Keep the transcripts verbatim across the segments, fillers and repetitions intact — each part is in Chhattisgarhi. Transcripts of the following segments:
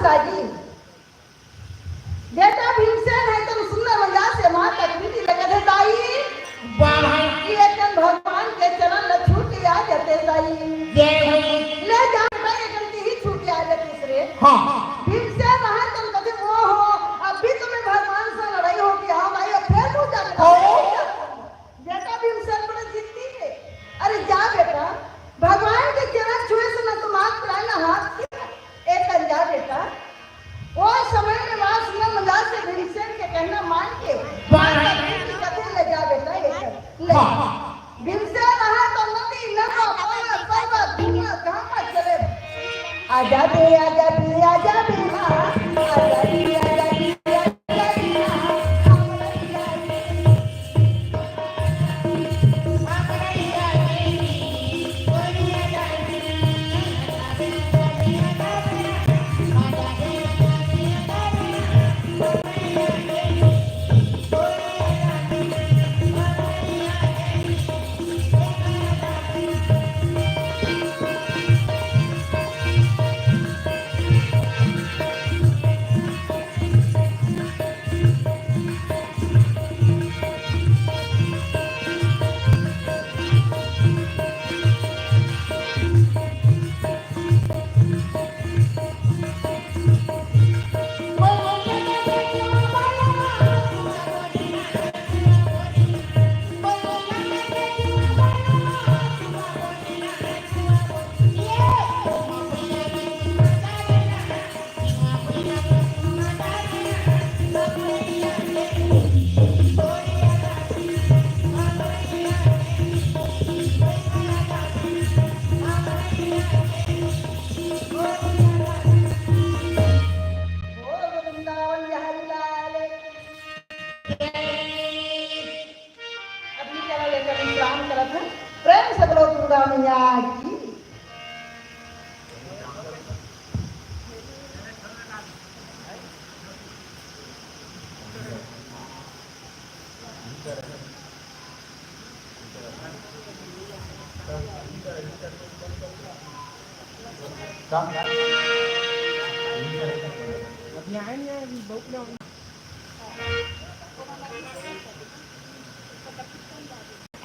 दाई। बेटा भीमसेन हे त सुनना मजा से माता कुंती ल कथे दाई। वाह भाई। कि एकन भगवान के चरण ल छू के आ जाते दाई। जय हो। ले जा भाई, एकन के ही छू के आ जाते रे। हाँ। भीमसेन हे त कथे, "ओ हो, अभी तो मैं भगवान से लड़ाई हो गया, हाँ भाई, अब फिर तू जा।" ओ। बेटा भीमसेन बड़ा जिद्दी हे। अरे जा बेटा, भगवान के चरण छुए से ना तो मात्र ना हाथ के, एकन जा बेटा। ओ समय में माँ सुनन मजा से भीमसेन के कहना मान के, वाह। माता कुंती कथे ले जा बेटा, एकन ले। हाँ। भीमसेन हे त नदी, नरवा, पहाड़, पर्वत, धुआं, घामा चले। आजा बे, आजा बे, आजा बे माँ, आजा बे, आजा बे, आजा बे माँ। बोल वृंदावन बिहारी लाल की। अपनी कला लेकर विश्राम करत है। प्रेम से बोलो दुर्गा मैया की।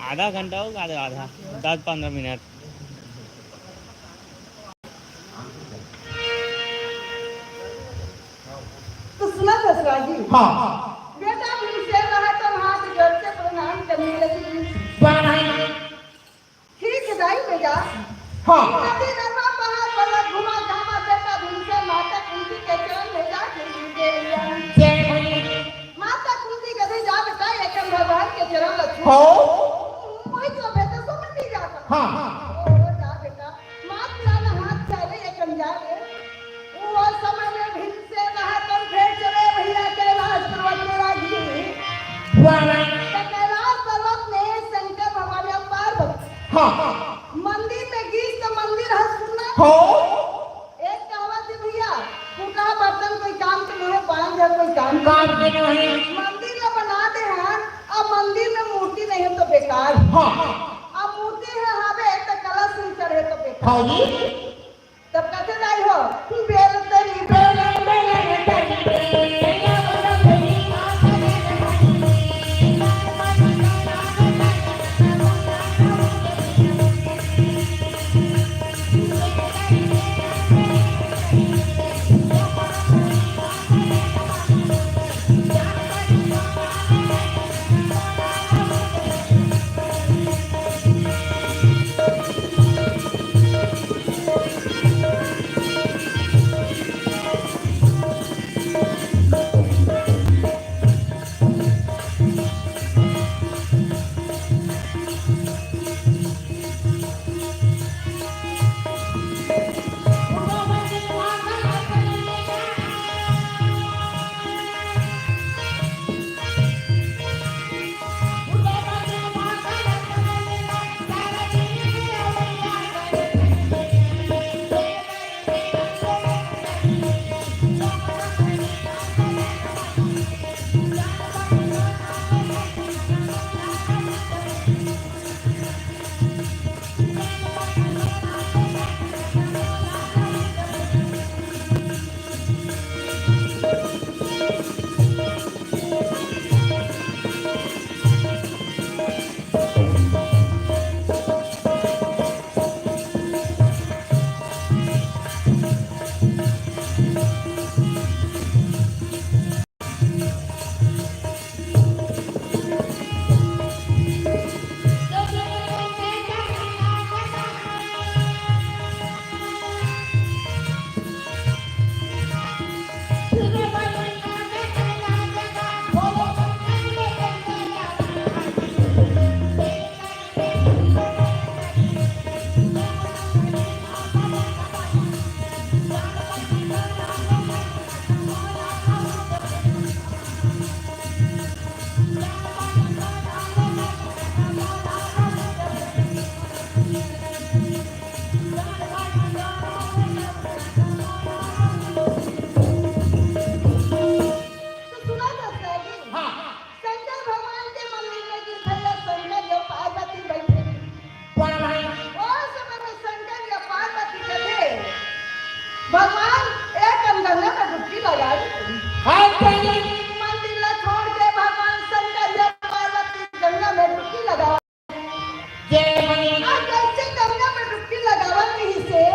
आधा घंटा होगा, आधा, आधा, दस पन्द्रह मिनट। तो सुना ससुरा जी। हाँ। बेटा भीमसेन रहा तो हाथ जोड़ के प्रणाम करने लगी। वाह भाई। ठीक है दाई, मैं जा। हाँ। नदी नरवा पहाड़ पर्वत घुमा घामा बेटा भीमसेन माता कुंती के चरण में जा के दे दिया। जय हो। माता कुंती कथे जा बेटा, एकन भगवान के चरण ल छू। हो। वही तो बेटा समझ नहीं जाता। हाँ, हाँ। ओ, जा बेटा, मात ला ना हाथ चाले, एकन जा रे। वो समय में भीमसेन रहा तब फिर चले भैया कैलाश पर्वत में रागी। वाह, वाह। तो कैलाश पर्वत में शंकर भगवान और पार्वती। हाँ, हाँ। मंदिर में गीस तो मंदिर है सुनना। हो। एक कहावत है भैया, फूटा बर्तन कोई काम के नहीं है, बांझ है कोई काम के काम के नहीं है। मंदिर ला बना दे हैं, अब मंदिर में मूर्ति नहीं है तो बेकार। हाँ। अब मूर्ति है हावे तो कलश में चढ़े तो बेकार। हाँ जी। तब कथे दाई हो, बेल तरी बेल, बेल तरी बेल।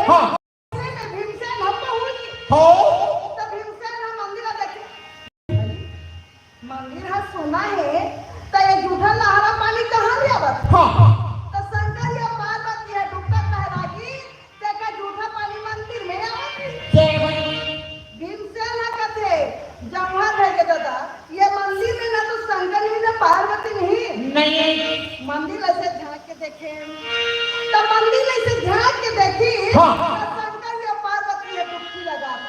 हाँ। भीमसेन ह पहुंच। हो। त भीमसेन ह मंदिर ला देखे। मंदिर ह सोना हे, त ये जूठा लहरा पानी कहाँ ले आवत? हाँ। त शंकर या पार्वती ह डुबका लहरा के तेकर जूठा पानी मंदिर में आवत हे। जय हो। भीमसेन ह कथे, "जम्हा भे गे ददा, ये मंदिर में ना तो शंकर नहीं, ना पार्वती नहीं।" नहीं। मंदिर ऐसे झांक के देखे, त मंदिर ऐसे झांक के देखी, हाँ। त शंकर या पार्वती ह डुबकी लगात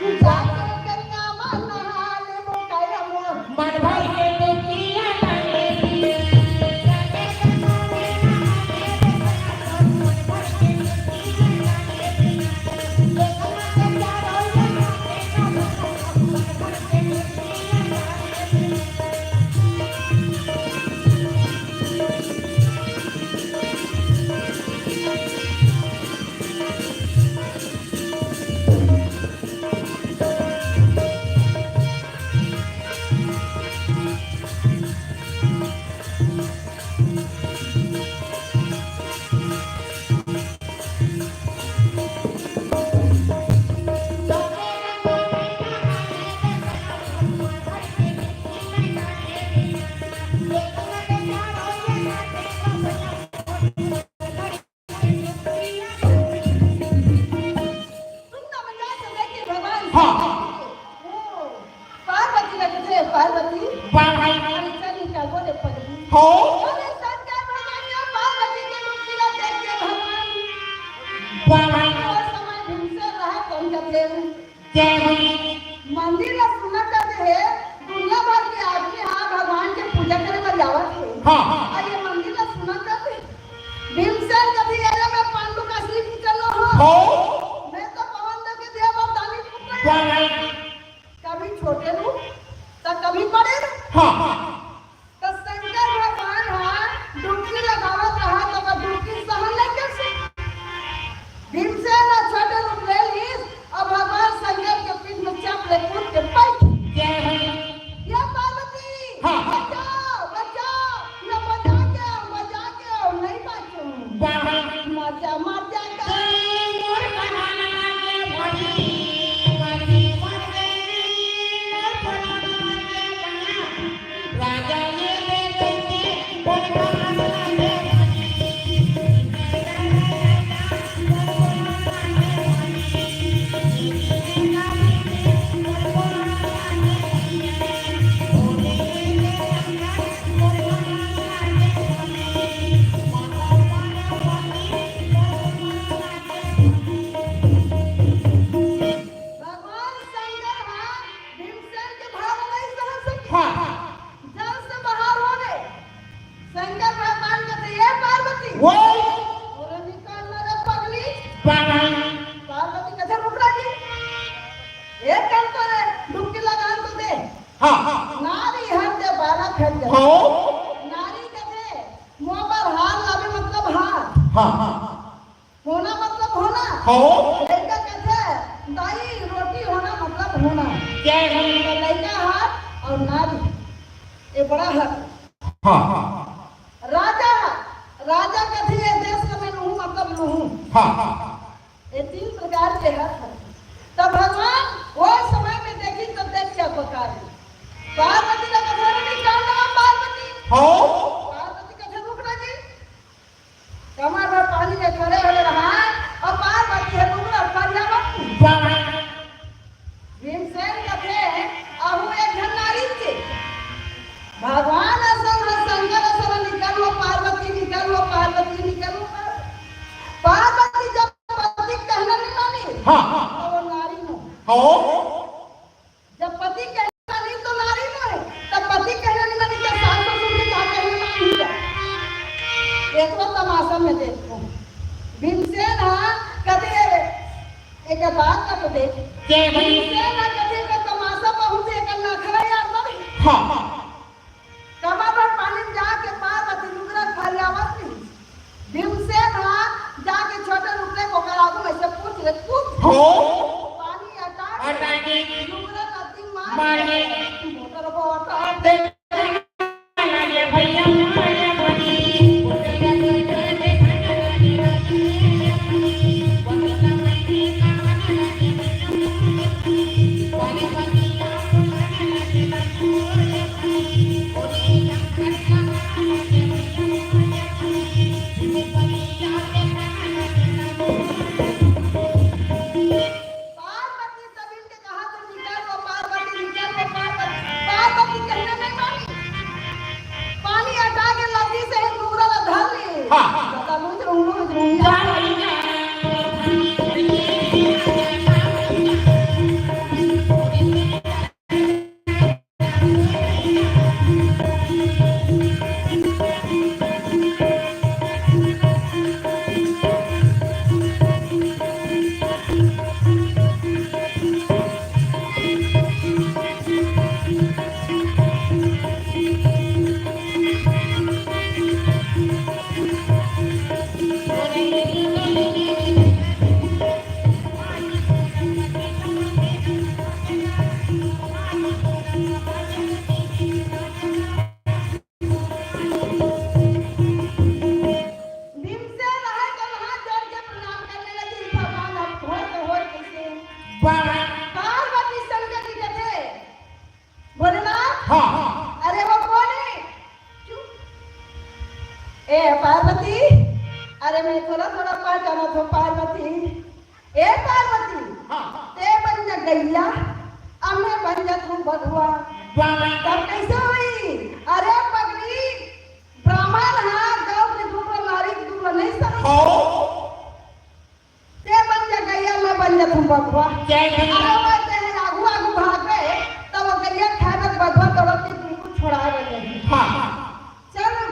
हे। जाके गंगा में नहा ले मोकाया मोर। मन भर के डुबकिया डाले। सुन ना, मजा से देखे भगवान। हाँ। ओ, पार्वती लगथे, पार्वती। वाह भाई। अरे चल, इनका गोदे पगली। हो। अरे शंकर भगवान या पार्वती के डुबकी ला देख के भगवान। वाह भाई। ओ समय भीमसेन रहा, कौन का प्रेम। जय हो। मंदिर ला सुना करते हे, दुनिया भर के आदमी हा भगवान के पूजा करे बर जावत हे। हाँ, हाँ। अउ ये मंदिर ला सुना करते हे। भीमसेन कभी अरे मैं पांडु का सिर निकलना हो। हो। मैं तो पवन देव के देह पर दानी फूटा। वाह भाई। कभी छोटे रूप, तो कभी बड़े रूप। हाँ, हाँ। त शंकर भगवान ह डुबकी लगावत रहा, त ओकर डुबकी सहन नइ कर सके। भीमसेन ह छोटे रूप ले लीस, अउ भगवान शंकर के पीठ में चप ले कूद के बैठ। जय हो। ये पार्वती, हाँ। बचाओ, बचाओ, ये बचा के आओ, बचा के आओ, नहीं बाँचूं। वाह। मर जा, मर जा, भगवान शंकर ह भीमसेन के भाव नहीं सहन सके। हाँ। जल से बाहर हो गए। शंकर भगवान कथे, "ए पार्वती, ओए। ओला निकाल ना रे पगली।" पार्वती। पार्वती कथे, "रुक रे जी, ए कर तो रे, डुबकी लगा तो दे।" हाँ। नारी हर दे, बालक हर दे। हाँ। नारी कथे, "मोर बर हार लाबे, मतलब हार।" हाँ। होना मतलब होना। हो। लइका कथे, "दाई, रोटी होना मतलब होना।" जय हो। त लइका हर अउ नारी, ये बड़ा हर। हाँ। राजा हर, राजा कथे, "ये देश का मैं लूहूँ मतलब लूहूँ।" हाँ। ये तीन प्रकार के हर हर। त भगवान वो समय में देखी त देख के बका गे। पार्वती ला कथे, "अरे निकाल ना पार्वती।" हो। पार्वती कथे, "रुक ना जी।" कमर भर पानी में खड़े होले रहा अउ पार्वती ह डुबरा फरियावत। वाह। भीमसेन कथे, "अहू एक झन नारी चे।" भगवान असन ह शंकर असन, "निकल वो पार्वती, निकल वो पार्वती, निकल वो पार्वती।" पार्वती जब पति कहना नहीं मानी, हाँ। त वो नारी नो। हो। जब पति कहना नहीं तो नारी नो हे, तब पति कहना नहीं मानी, क्या सास ससुर के का कहना मानी क्या? एक बार तमाशा में देखो, भीमसेन हा कभी एक बात का तो देख। क्या भाई? भीमसेन हा कभी का तमाशा बहुत एक नखरा यार नहीं। हाँ। कमर भर पानी में जाके पार्वती लुगरा फरियावत रहिस। भीमसेन हा जाके छोटे रूप ले ओकर आगू में से पूछ ले, पूछ। हो। पानी हटा के हटा के लुगरा लाती मार मार के के मोटर को हटा दे। दे। भैया मार भैया। ए पार्वती, अरे मैं थोड़ा थोड़ा पहचानत हूँ पार्वती। ए पार्वती, हाँ। ते बन जा गैया, अब मैं बन जात हूँ बघवा। वाह, वाह। तब कैसे होई? अरे पगली, ब्राह्मण हा, गौ के दूध ला, नारी के दूध ला नहीं समझ। हाँ। ते बन जा गैया, मैं बन जात हूँ बघवा। जय गैया। अरे वो ते आगू आगू भाग गए, तब वो गैया खाए बर बघवा तोड़त के तुमको छोड़ा गए। हाँ। चल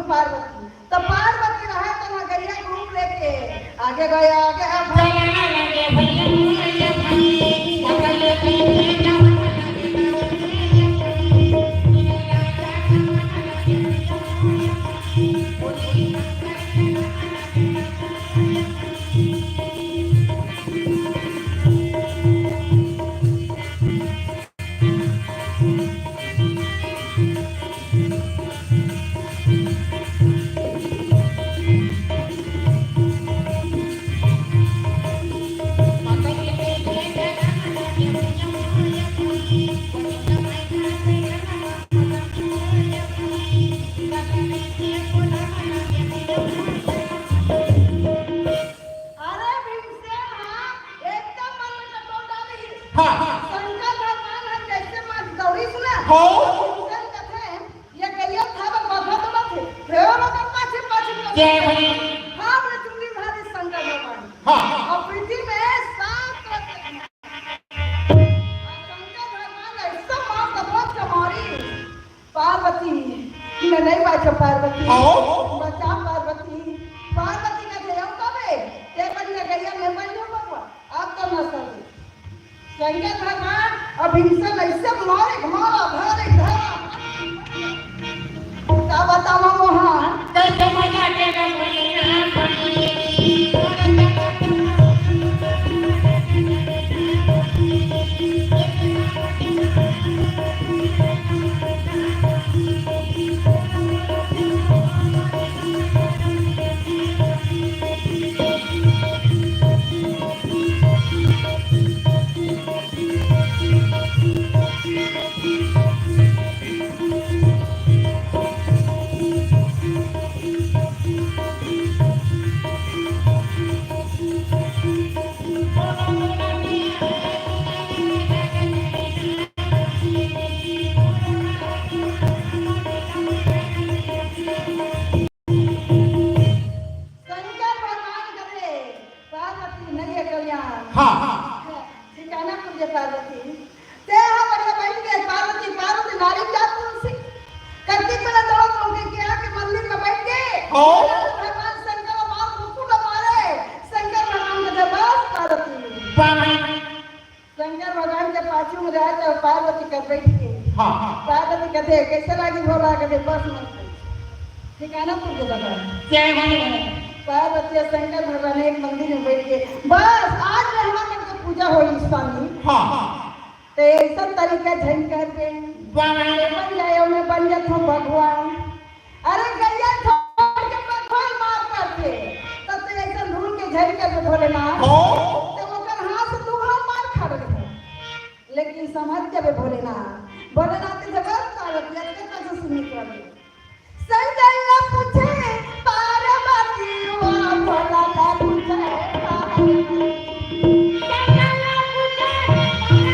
पार्वती, तो पार्वती रहे तो ना गैया के रूप लेके आगे गए, आगे अब अरे भीमसेन, हाँ, एकदम मन में कटोल डाले ही। हाँ, हाँ। शंकर भगवान ह जैसे मार दौड़िस ना, हाँ। भीमसेन कथे, ये गैया खाबर बघवा तोड़त हे, फेर ओकर पाछे पाछे चलत हे। जय भगवान। हाँ, अपने चुंदी धारी शंकर भगवान। हाँ, हाँ। और पृथ्वी में सात रत्न। और शंकर भगवान ऐसा मार दबोच के मारी, पार्वती, मैं नहीं बाँचो पार्वती। आओ। बचा पार्वती। पार्वती का जय हो कबे, ते बन गैया, मैं बन जाऊँ बघवा। अब तो ना सही। शंकर भगवान और भीमसेन ऐसे मारे, मारा, धारे, धारा। का बतावा मोहन? कैसे मजा के शंकर भगवान कथे, पार्वती नहीं है कल्याण। हाँ, हाँ। ठिकाना पूजे पार्वती। ते हा बढ़िया बैठ गए पार्वती, पार्वती नारी जात तुलसी। कत्ती पहले दौड़ लोगे के आके मंदिर में बैठ गए। हाँ। भगवान शंकर मार मुकुट मारे। शंकर भगवान के बस पार्वती। पार्वती। शंकर भगवान के पाछू में रहे तो पार्वती कर बैठ गई। हाँ, हाँ। पार्वती कथे, "कैसे लागी भोला?" कथे, "बस मत कर।" ठिकाना पूजे भगवान। जय भगवान। पार्वती और शंकर भगवान एक मंदिर में बैठ गए। बस आज में हमारे मन के पूजा होई स्वामी। हाँ, हाँ। तो ऐसा तरीका झन कर दे। वाह, वाह। बन जाए, मैं बन जाता हूँ भगवान। अरे गैया छोड़ के भगवान मार करते, तब तो ऐसा ढूंढ के झन कर दे भोलेनाथ। हाँ। तो ओकर हाथ से तू हम मार खा रहे हो। लेकिन समझ जबे भोलेनाथ, भोलेनाथ के जगह पार्वती के कैसे सीमित कर दे। संजय पूछे पार्वती, वा भोला पूछे पार्वती। संजय पूछे पार्वती।